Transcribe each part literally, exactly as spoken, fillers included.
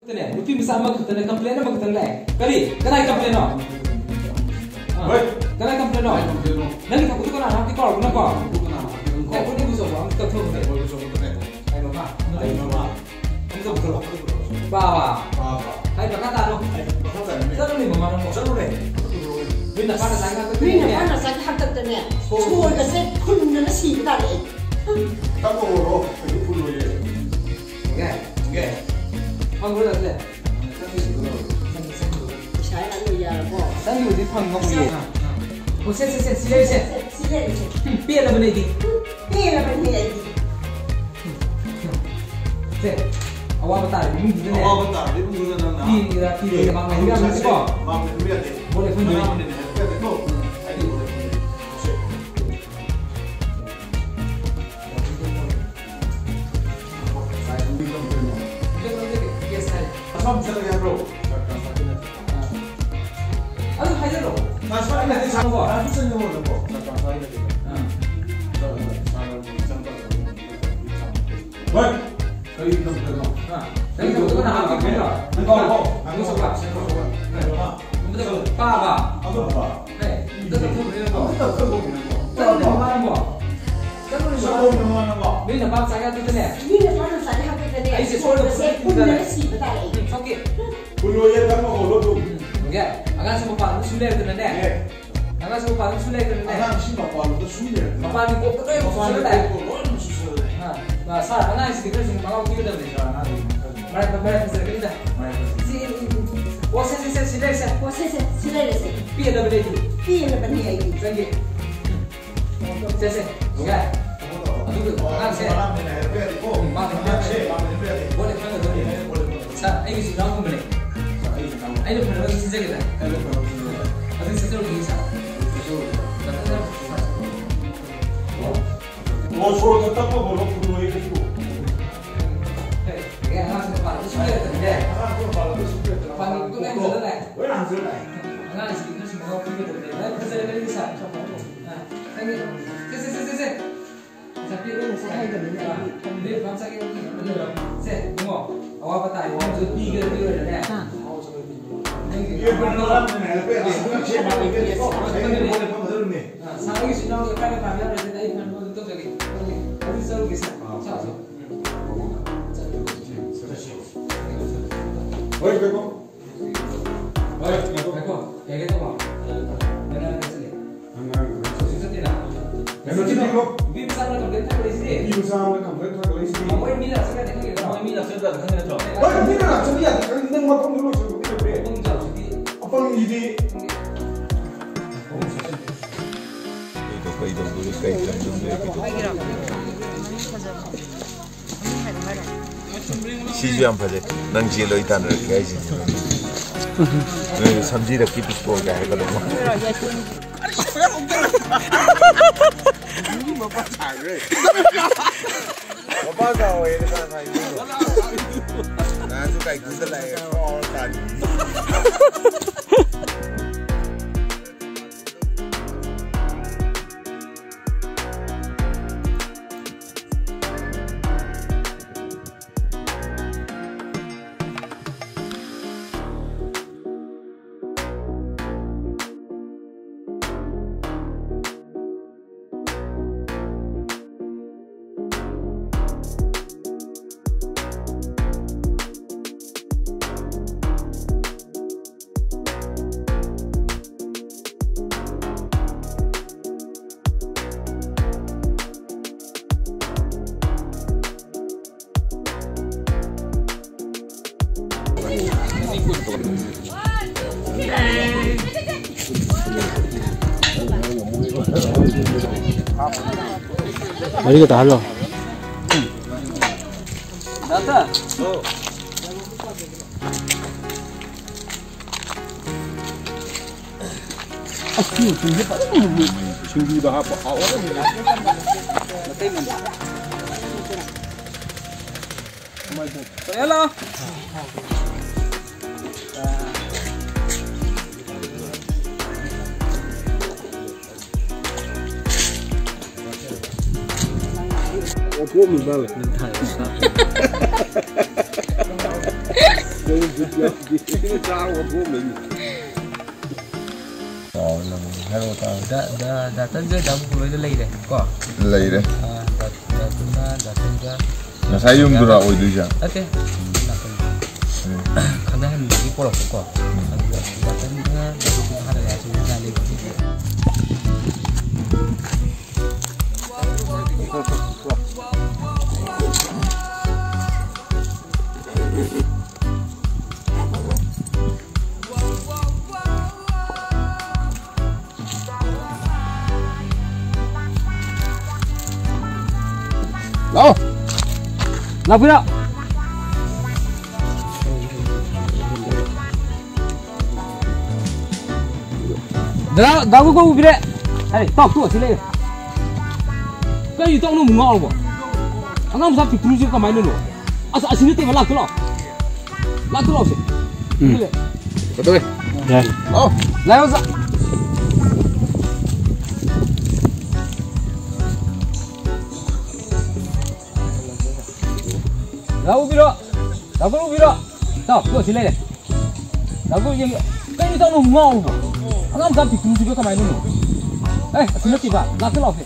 ꯅꯦ, ꯅꯨꯄꯤ ꯃꯆꯥ ꯑꯃꯈꯛꯇꯅꯦ, complain ꯑꯃꯈꯛꯇꯪ ꯂꯥꯛꯑꯦ꯫ ꯀꯔꯤ? ꯀꯅꯥꯏ complain ꯅꯣ? ꯑꯥ, ꯍꯣꯏ꯫ ꯀꯅꯥꯏ complain ꯅꯣ? ꯀꯅꯥꯏ complain ꯅꯣ? ꯅꯪꯒꯤ ꯊꯕꯛꯇꯨ ꯀꯅꯥꯅꯣ? ꯍꯥꯏꯕꯗꯤ ꯀꯥꯎꯔꯛꯀꯅꯨꯀꯣ꯫ ꯊꯕꯛꯇꯨ ꯀꯅꯥꯅꯣ? ꯍꯥꯏꯕꯗꯤ ꯑꯗꯨꯝ ꯀꯥꯎ-, ꯑꯦ, ꯑꯩꯈꯣꯏꯅꯤ ꯄꯨꯖꯧꯕ, ꯑꯝꯇ ꯀꯛꯊꯣꯛꯎꯁꯦ꯫ ꯑꯩꯈꯣꯏ ꯄꯨꯖꯧꯕ ꯇꯔꯦꯠ꯫ ꯍꯥꯏ ꯃꯃꯥ꯫ ꯍꯥꯏ ꯃꯃꯥ꯫ ꯑꯝꯇ ꯄꯨꯊꯣꯔꯛꯑꯣ꯫ ꯄꯥꯕ꯫ ꯄꯥꯕ꯫ ꯍꯥꯏ, ꯃꯈꯥ ꯇꯥꯔꯣ꯫ ꯍꯥꯏ, ꯃꯈꯥ ꯇꯥꯔꯣ꯫ ꯆꯠꯂꯨꯅꯦ ꯃꯃꯥ ꯅꯪꯕꯣ꯫ ꯆꯠꯂꯨꯔꯦ꯫ ꯅꯣꯏ ꯅꯄꯥ ꯅꯆꯥꯒꯤ ꯍꯥꯛꯇꯛꯇꯅꯦ꯫ ꯅꯣꯏ ꯅꯄꯥ ꯅꯆꯥꯒꯤ ꯍꯥꯛꯇꯛꯇꯅꯦ꯫ ꯁꯣꯔꯒꯁꯦ ꯐꯨꯟꯗꯅ ꯁꯤꯕ ꯇꯥꯔꯦ ꯑꯩ꯫ ꯇꯞꯅ ꯍꯣꯔꯣ, ꯀꯩꯁꯨ ꯐꯨꯜꯂꯣꯏꯌꯦ꯫ ꯒꯦ, ꯒꯦ꯫ ꯐꯪꯕ꯭ꯔꯣ ꯅꯠꯇꯦ? ꯄꯩꯁꯥ ꯌꯥꯝ ꯂꯣꯏ ꯌꯥꯔꯕꯣ? ꯅꯪꯒꯤꯕꯨꯗꯤ ꯐꯪꯉꯝꯃꯣꯏꯌꯦ꯫ ꯑꯥ, ꯑꯥ꯫ ꯑꯣ, ꯁꯦ, ꯁꯦ, ꯁꯦ, ꯁꯤ ꯂꯩꯔꯤꯁꯦ꯫ ꯁꯤ ꯂꯩꯔꯤꯁꯦ꯫ ꯎꯝ, ꯄꯦꯜꯂꯕꯅꯦ ꯑꯩꯗꯤ꯫ ꯄꯦꯜꯂꯕꯅꯦ ꯑꯩꯗꯤ꯫ ꯁꯦ, ꯑꯋꯥꯕ ꯇꯥꯔꯕ ꯏꯃꯨꯡꯗꯨꯗꯅꯦ꯫ ꯑꯋꯥꯕ ꯇꯥꯔꯕ ꯏꯃꯨꯡꯗꯨꯗ ꯅꯪꯅ ꯄꯤꯒꯦꯔꯥ, ꯄꯤꯔꯣꯏꯒꯦꯔꯥ, ꯃꯥ ꯉꯥꯏꯕ ꯌꯥꯕ ꯅꯠꯇꯦꯀꯣ꯫ ꯃꯥ ꯉꯥꯏꯕ ꯌꯥꯗꯦ꯫ ꯕꯣꯠ ꯂꯦꯞꯐꯝ ꯌꯥꯗꯦ꯫ ꯃꯥ ꯉꯥꯏꯕ ꯌꯥꯗꯦ꯫ ꯎꯝ꯫ ꯍꯥꯏꯗꯤ ꯕꯣꯠ ꯂꯦꯞꯐꯝ ꯌꯥꯗꯦ꯫ ꯁꯦ꯫ ꯑꯁꯥꯝ ꯆꯠꯂꯒꯦ ꯍꯥꯏꯕ꯭ꯔꯣ? ꯑꯗꯨ ꯍꯥꯏꯖꯜꯂꯣ꯫ ꯇ꯭ꯔꯥꯟꯁꯐꯔ ꯅꯠꯇꯦ, ꯁꯥꯔ꯫ ꯇ꯭ꯔꯥꯟꯁꯐꯔ ꯆꯪꯉꯦ ꯍꯥꯏꯕ꯭ꯔꯣ? ꯇ꯭ꯔꯥꯟꯁꯐꯔ ꯅꯠꯇꯦ꯫ ꯑꯥ꯫ ꯁꯥꯔ, ꯁꯥꯔ, ꯍꯣꯏ꯫ ꯀꯔꯤ ꯇꯧꯗꯣꯏꯅꯣ? ꯑꯥ꯫ ꯀꯔꯤ ꯇꯧꯗꯣꯏꯅꯣ? ꯅꯪ ꯇꯧꯗꯣꯏꯅꯣ? ꯅꯪ ꯇꯧꯔꯣ꯫ ꯅꯪ ꯇꯧꯔꯣ꯫ ꯅꯪ ꯇꯧꯔꯣ꯫ ꯄꯥꯕ꯫ ꯑꯗꯨ ꯄꯥꯕ꯫ ꯍꯦ, ꯑꯝꯇ ꯇꯞꯊꯣꯛꯈ꯭ꯔꯦ ꯅꯪꯕꯣ꯫ ꯑꯝꯇ ꯇꯞꯊꯣꯛꯈ꯭ꯔꯦ ꯅꯪꯕꯣ꯫ ꯆꯠꯂꯨꯅꯦ ꯃꯃꯥ ꯅꯪꯕꯣ꯫ ꯆꯠꯂꯨꯅꯦ ꯃꯃꯥ ꯅꯪꯕꯣ꯫ ꯆꯠꯂꯨꯅꯦ ꯃꯃꯥ ꯅꯪꯕꯣ꯫ ꯅꯣꯏ ꯅꯄꯥ ꯆꯥ ꯌꯥꯗꯗꯅꯦ꯫ ꯃꯤ ꯅꯄꯥ ꯅꯆꯥꯒꯤ ꯍꯥꯛꯇꯛꯇꯅꯦ꯫ ꯑꯩꯁꯦ ꯁꯣꯔꯒꯁꯦ ꯁꯣꯔꯒꯁꯦ ꯐꯨꯟꯗꯅ ꯐꯨꯟꯗꯅ ꯁꯤꯕ ꯇꯥꯔꯦ ꯑꯩ꯫ ꯎꯝ, ꯊꯣꯛꯀꯦ꯫ ꯐꯨꯜꯂꯣꯏꯌꯦ, ꯊꯛꯄ ꯍꯧꯔꯣ ꯑꯗꯨꯝ꯫ ꯎꯝ, ꯊꯣꯛꯀꯦ꯫ ꯑꯉꯥꯡꯁꯤ ꯃꯄꯥꯟꯗ ꯁꯨꯝ ꯂꯩꯔꯗꯅꯅꯦ꯫ ꯑꯦ꯫ ꯑꯉꯥꯡꯁꯤ ꯃꯄꯥꯟꯗ ꯁꯨꯝ ꯂꯩꯔꯗꯅꯅꯦ꯫ ꯑꯉꯥꯡꯁꯤ ꯃꯄꯥꯟꯂꯣꯝꯗ ꯁꯨꯝ ꯂꯩꯔꯗꯅ꯫ ꯃꯄꯥꯟꯒꯤ ꯀꯣꯛꯇ ꯂꯣꯏ ꯃꯄꯥꯟꯒꯤ ꯁꯨꯖꯜꯂꯦ꯫ ꯀꯣꯛꯇ ꯂꯣꯏꯅ ꯁꯨꯖꯜꯂꯦ꯫ ꯑꯥ, ꯑꯥ, ꯁꯥꯔ, ꯑꯉꯥꯡꯁꯤꯗꯤ ꯈꯔ ꯁꯨꯝ ꯃꯉꯥꯎ ꯊꯤꯒꯗꯕꯅꯦ꯫ ꯁꯥꯔ, ꯑꯉꯥꯡꯁꯤꯗꯤ ꯈꯔ ꯁꯨꯝ ꯃꯔꯥꯏ, ꯃꯔꯥꯏ ꯐꯖꯔꯛꯀꯅꯤꯗ꯫ ꯃꯔꯥꯏ ꯐꯖꯔꯛꯀꯅꯤ꯫ ꯁꯤ, ꯑꯣ, ꯁꯦ, ꯁꯦ, ꯁꯦ, ꯁꯤ ꯂꯩꯔꯁꯦ꯫ ꯑꯣ, ꯁꯦ, ꯁꯦ, ꯁꯤ ꯂꯩꯔꯁꯦ꯫ ꯄꯦꯜꯂꯕꯅꯦ ꯑꯩꯗꯤ꯫ ꯄꯦꯜꯂꯕꯅꯦ ꯑꯩꯗꯤ꯫ ꯆꯪꯒꯦ꯫ ꯁꯦ, ꯁꯦ, ꯌꯥꯏ꯫ ꯑꯗꯨꯒ ꯑꯉꯥꯡꯁꯦ꯫ ꯎꯝ, ꯃꯥ ꯈꯪꯉꯦ꯫ ꯕꯣꯠ ꯂꯦꯞ ꯈꯪꯒꯗꯕꯅꯤ꯫ ꯁꯥꯔ, ꯑꯩꯒꯤꯁꯨ ꯏꯅꯥꯎꯒꯨꯝꯕꯅꯦ꯫ ꯑꯩꯅ ꯐꯅꯕ ꯑꯗꯨꯝ ꯁꯤꯟꯖꯒꯦꯗ꯫ ꯑꯗꯨ ꯆꯠꯆꯔꯨꯈꯤꯒꯦ, ꯁꯥꯔ꯫ ꯑꯣ, ꯁꯣꯔꯗ ꯇꯞꯄ ꯍꯧꯔꯣ, ꯐꯨꯜꯂꯣꯏꯌꯦ ꯀꯩꯁꯨ꯫ ꯑꯦ, ꯑꯉꯥꯡꯁꯦ ꯃꯄꯥꯟꯗ ꯁꯨꯝ ꯂꯩꯔꯛꯀꯅꯤꯅꯦ꯫ ꯑꯉꯥꯡꯁꯦ ꯃꯄꯥꯟꯗ ꯁꯨꯝ ꯂꯩꯔꯛꯀꯅꯤ꯫ ꯃꯄꯥꯟꯒꯤ ꯂꯣꯏ ꯍꯥꯡꯖꯜꯂꯛꯑꯦ꯫ ꯂꯣꯏ ꯍꯥꯡꯖꯜꯂꯛꯑꯦ꯫ ꯑꯉꯥꯡꯁꯤꯗꯤ ꯈꯔ ꯁꯨꯝ ꯃꯉꯥꯎ ꯄꯤꯒꯗꯕꯅꯦ꯫ ꯂꯥꯏꯔꯤꯛ ꯐꯖꯔꯒꯗꯤ ꯁꯥ-, ꯑ, ꯅꯪꯒꯤ, ꯁꯦ, ꯁꯦ, ꯁꯦ, ꯁꯦ, ꯁꯦ꯫ ꯄꯩꯁꯥ ꯄꯤꯔꯒ ꯁꯦ꯫ ꯍꯥꯏꯗꯕꯅꯦ ꯑ, ꯑꯩꯗꯤ꯫ ꯅꯣꯏ ꯐꯥꯝ ꯆꯠꯀꯦ, ꯁꯦ, ꯏꯕꯨꯡꯉꯣ꯫ ꯑꯋꯥꯕ ꯇꯥꯔꯦ, ꯋꯥꯕꯁꯨ ꯄꯤꯒꯦꯔꯥ ꯄꯤꯔꯣꯏꯔꯥ ꯅꯦ? ꯑꯥ꯫ ꯁꯥꯔꯒꯤꯁꯨ ꯏꯅꯥꯎꯒ ꯀꯥꯏꯗ ꯄꯥꯝꯃꯤ ꯍꯥꯏꯕꯁꯤꯗ ꯑꯩ ꯐꯅꯕ ꯑꯗꯨꯝ ꯇꯧꯖꯒꯦ꯫ ꯑꯗꯨ ꯆꯠꯂꯨꯒꯦ, ꯁꯥꯔ꯫ ꯁꯥꯔ, ꯁꯥꯔ꯫ ꯍꯣꯏ, ꯉꯥꯏꯈꯣ꯫ ꯍꯣꯏ, ꯉꯥꯏꯈꯣ, ꯉꯥꯏꯈꯣ꯫ ꯀꯩ ꯀꯩ ꯇꯧꯕ? ꯀꯅꯥ ꯀꯅꯥ ꯆꯠꯂꯤ? ꯑꯉꯥꯡ ꯈꯔ ꯆꯠꯂꯤ꯫ ꯁꯨ ꯆꯠꯇꯦꯅ? ꯀꯩꯅꯣ ꯆꯠꯂꯤꯀꯣ? ꯅꯨꯄꯤ ꯃꯆꯥ ꯑꯃꯅ complaint ꯊꯥꯒꯠꯂꯛꯏꯁꯤꯗꯤ꯫ ꯅꯨꯄꯤ ꯃꯆꯥ ꯑꯃꯅ complaint ꯊꯥꯒꯠꯂꯛꯏꯁꯤꯗꯤ꯫ ꯃꯣꯏ ꯃꯤ ꯂꯥꯛꯁꯜꯂꯦ ꯈꯪꯉꯤꯗ꯭ꯔꯣ? ꯃꯣꯏ ꯃꯤ ꯂꯥꯛꯁꯜꯂꯦ ꯈꯪꯉꯤꯗ꯭ꯔꯣ? ꯍꯣꯏ, ꯃꯤꯅ ꯂꯥꯛꯁꯜꯂꯤ ꯌꯥꯗꯦ꯫ ꯅꯪ ꯃꯐꯝꯗꯨ ꯂꯣꯏꯁꯤꯜꯂꯨ ꯀꯩꯗꯧꯔꯒꯦ? ꯄꯨꯡ ꯆꯥꯎꯁꯤꯗꯤ꯫ ꯑꯄꯪꯁꯤꯗꯤ꯫ ꯀꯩꯗꯧ-, ꯀꯩꯗꯧꯗꯣꯔꯤ? ꯀꯩ ꯇꯝꯗꯣꯔꯤ? ꯀꯩꯗꯧꯗꯣꯔꯤ? ꯁꯤꯁꯨ ꯌꯥꯝ ꯐꯖꯩ꯫ ꯅꯪ ꯆꯦꯜꯂꯣ, ꯑꯩ ꯇꯥꯟꯅꯔꯛꯀꯦ ꯍꯥꯏꯁꯤꯅꯤ꯫ ꯅꯣꯏ ꯁꯝꯖꯤꯔꯛꯀꯤ ꯄꯤꯁꯇꯣꯜ ꯀꯥꯏ ꯍꯥꯏꯔꯛꯀꯗꯧꯕ꯫ ꯃꯄꯥ ꯆꯥꯎꯋꯦꯅ ꯀꯅꯥ ꯁꯥꯏꯅꯣ? ꯅꯍꯥꯟꯁꯨ ꯀꯥꯏꯀꯨꯗ ꯂꯥꯛꯑꯦ, ꯀꯥꯎꯔ ꯇꯥꯅꯤ꯫ ꯃꯔꯤꯒ ꯇꯥꯍꯜꯂꯣ꯫ ꯑꯁ, ꯁꯤꯡꯖꯨꯁꯦ ꯐꯖꯅ ꯃꯨꯜꯂꯤ꯫ ꯁꯤꯡꯖꯨꯗ ꯍꯥꯞꯄ ꯍꯥꯎꯔꯅꯤ꯫ ꯃꯇꯩ ꯃꯟꯗꯦ꯫ ꯀꯃꯥꯏ ꯇꯧ-, ꯀꯩꯅꯣ ꯂꯥꯛꯑꯣ꯫ ꯑꯣ, ꯀꯣꯝꯃꯤ ꯃꯥꯜꯂꯦ꯫ ꯅꯪ ꯊꯥꯏ꯫ ꯆꯥꯔꯒ ꯊꯣꯛꯑꯝꯃꯦ꯫ ꯗꯥ-, ꯗꯥ-, ꯗꯥ ꯇꯟꯖꯣꯏ, ꯗꯥ ꯒꯣꯀꯨꯜ ꯂꯣꯏꯅ ꯂꯩꯔꯦ ꯀꯣ? ꯂꯩꯔꯦ꯫ ꯑꯥ, ꯗꯥ-, ꯗꯥ ꯇꯟꯖꯣꯏ, ꯗꯥ ꯇꯟꯖꯣꯏ꯫ ꯉꯁꯥꯏ ꯌꯨꯝꯗꯨꯔꯥ ꯑꯣꯏꯗꯣꯏꯁꯦ? ꯅꯠꯇꯦ꯫ ꯅꯥꯀꯟ꯫ ꯎꯝ꯫ ꯈꯪꯅꯍꯟꯕꯒꯤ ꯄꯣꯔꯛꯄꯀꯣ꯫ ꯎꯝ꯫ ꯑꯗꯨꯒ ꯗꯥ ꯇꯟꯖꯣꯏꯅ ꯗꯥ ꯒꯣꯀꯨꯜ ꯍꯥꯟꯅ ꯂꯥꯛꯑꯁꯨ ꯌꯥ ꯂꯩꯕ꯫ ꯂꯥꯛꯑꯣ꯫ ꯂꯥꯛꯄꯤꯔꯣ꯫ ꯗꯥ, ꯗꯥ ꯒꯣꯀꯨꯜ ꯎꯕꯤꯔꯦ꯫ ꯑꯔꯦ, ꯇꯥꯎ, ꯇꯣꯛꯑꯣ, ꯁꯤ ꯂꯩꯌꯨ꯫ ꯀꯔꯤ ꯇꯧꯅꯣ, ꯑꯃꯨꯛ ꯉꯥꯎꯔꯕꯣ? ꯑꯉꯥꯡ ꯃꯆꯥ ꯄꯤꯛꯇ꯭ꯔꯨꯁꯤꯕꯨ ꯀꯃꯥꯏꯅꯅꯣ? ꯑꯁ, ꯑꯁꯤ ꯅꯠꯇꯦꯕ, ꯂꯥꯛꯇ ꯂꯥꯛꯑꯣ꯫ ꯂꯥꯛꯇ ꯂꯥꯛꯑꯣꯁꯦ꯫ ꯎꯝ꯫ ꯁꯤ ꯂꯩ꯫ ꯆꯠꯇꯣꯔꯦ꯫ ꯌꯥꯏ꯫ ꯂꯥꯛꯑꯣ꯫ ꯂꯥꯛꯑꯣ, ꯁꯥ꯫ ꯗꯥ ꯎꯕꯤꯔꯣ꯫ ꯗꯥ ꯒꯣꯀꯨꯜ ꯎꯕꯤꯔꯣ꯫ ꯇꯥꯎ, ꯇꯣ, ꯁꯤ ꯂꯩꯔꯦ꯫ ꯗꯥ ꯒꯣꯀꯨꯜ ꯌꯦꯡ-, ꯀꯩꯅꯣ ꯇꯧꯅꯣ, ꯉꯥꯎꯔꯕꯣ? ꯑꯉꯥꯡ ꯃꯆꯥ ꯄꯤꯛꯇ꯭ꯔꯨꯁꯤꯕꯨ ꯀꯃꯥꯏꯅꯅꯣ? ꯑꯦ, ꯑꯁꯤ ꯅꯠꯇꯦꯕ, ꯂꯥꯛꯇ ꯂꯥꯛꯑꯣꯁꯦ꯫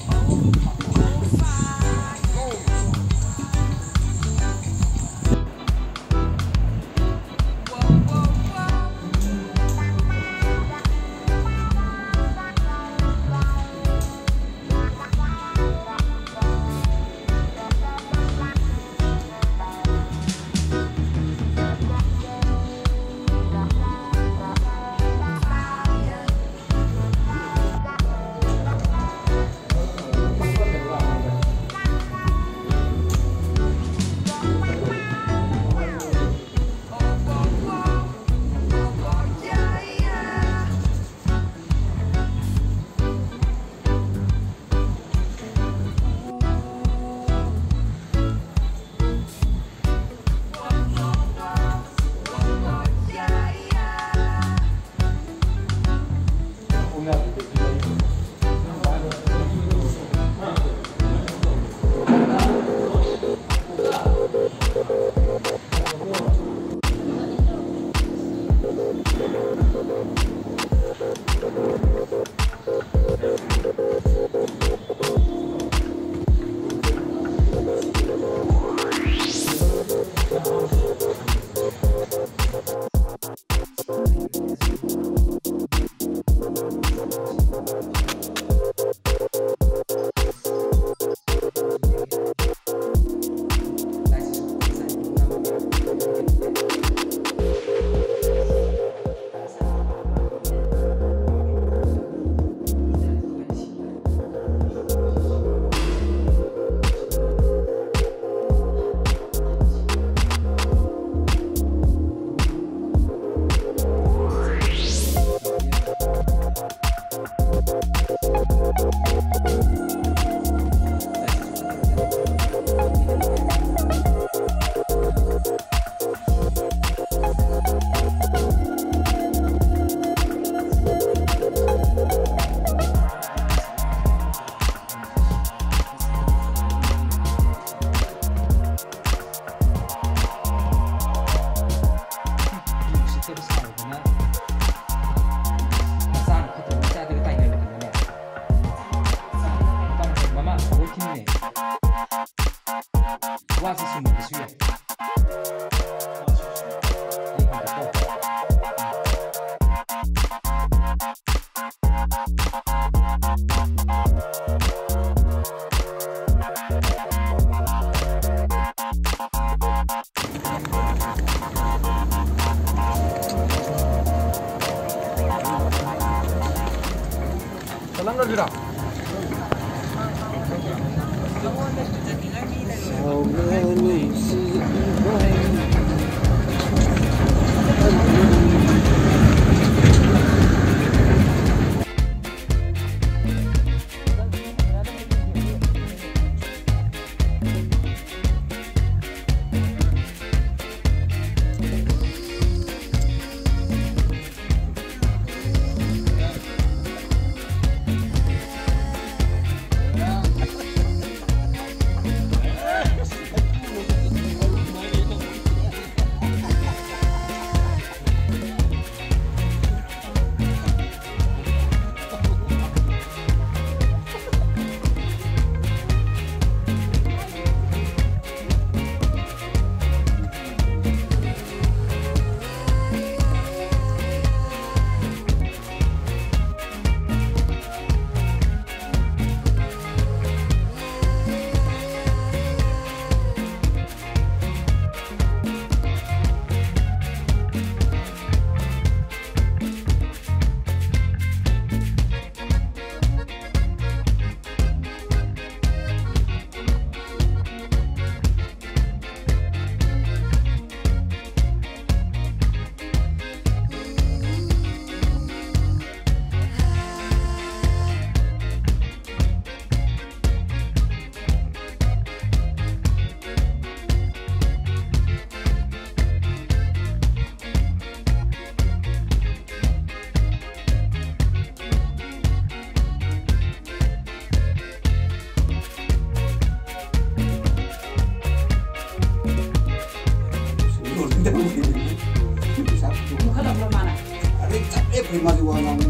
ꯃꯨꯈꯠꯂꯛꯄ꯭ꯔꯣ ꯃꯥꯅ? ꯑꯗꯩ ꯆꯞ ꯂꯦꯞꯈ꯭ꯔꯦ ꯃꯥꯁꯦ ꯋꯥ ꯉꯥꯡꯕ꯫